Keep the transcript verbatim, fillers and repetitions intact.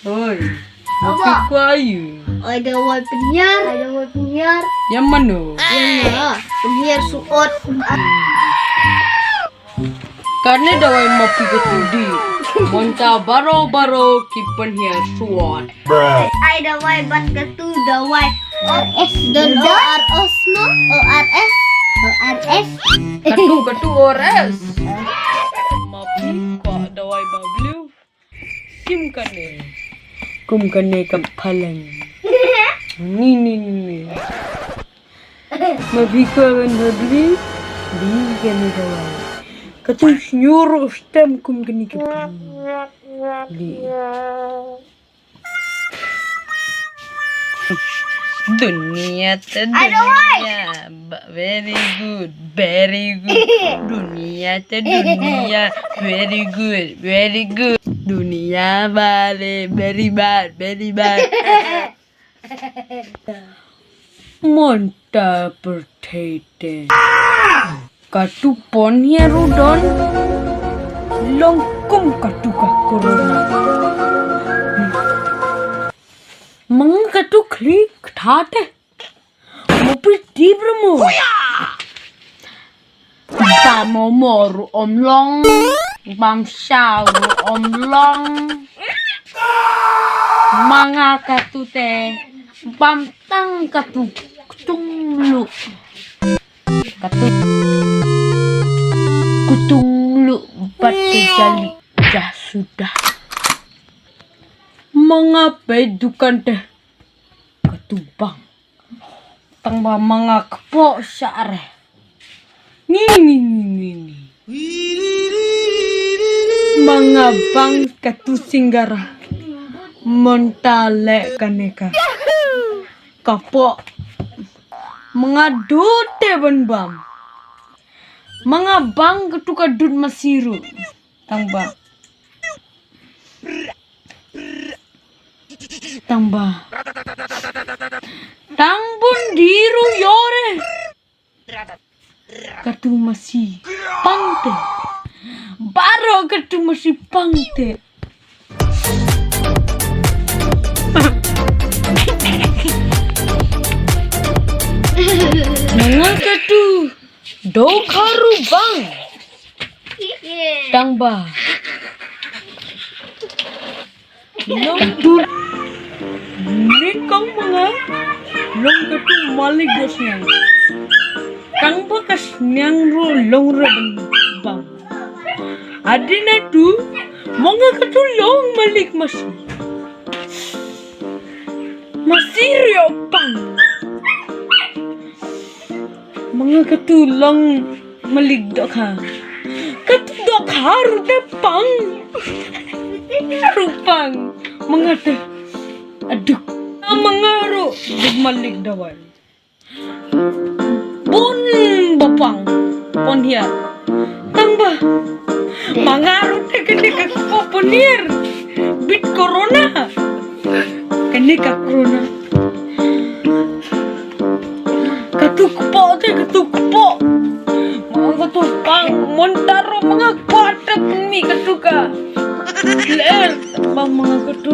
Oi. Aba. Aba kwah aiu? Ai dawai pynhiar. Ai dawai pynhiar. Ïa mano? Ïa nga. Pynhiar suot. Kane dawai ma phi katu dei. Mynta baroh baroh ki pynhiar suot. Ai dawai bad katu dawai. R S don O R S no? O R S. O R S. Katu katu O R S. Ma phi kwah dawai ba blue. Kum kane. Kum kane ka phalang. Ni ni ni ni. Ma phi kwah ban bha bli. Bli kane dawai. Katu shnur stem kum kane ka bli. Dunia te dunia. Ba- very good, very good. Dunia te dunia. Very good, very good. Dunia bale, very bad, very bad. Mynta pyrthei te. Katu pynhiar ruh don. Long kum katu ka corona. Manga katu khlieh kata te. Mo piti bramo. Ba mo mor um long. Bam shaw um long. Manga katu te. Bam tang katu ktung lu. Katu kutung lu bat ke jali jah sudah. Manga pe dukan te katu bang. Tang ba manga kpoh share. Ni ni ni ni ni. Manga bang katu singgara. Mynta le kane ka. Kpoh. Manga dut te ban bam. Manga bang katu ka dut masi ruh. Tang ba. Tang ba. Tang bun diru yore. Katu masi pang te. Baroh katu masi pang te. Manga katu dohkha ruh bang. Tang ba. Long tu. Ni kong manga. Long katu malik dos niang. Tang ba ka sniang ruh long ruh bang. Adina tu, manga katu long malik masi. Masi ruh pang. Manga katu long malik dohkha. Katu dohkha ruh te pang. Ruh pang. Manga te. Aduk. Manga ruh duk malik dawai. Bun bapang pynhiar. Tang ba manga ruh te kane ka kpoh pynhiar. Bit corona. Kane ka corona. Katu kpoh te katu kpoh. Manga katu pang mynta ruh manga kpoh te pynmih katu ka. Ler ba manga katu.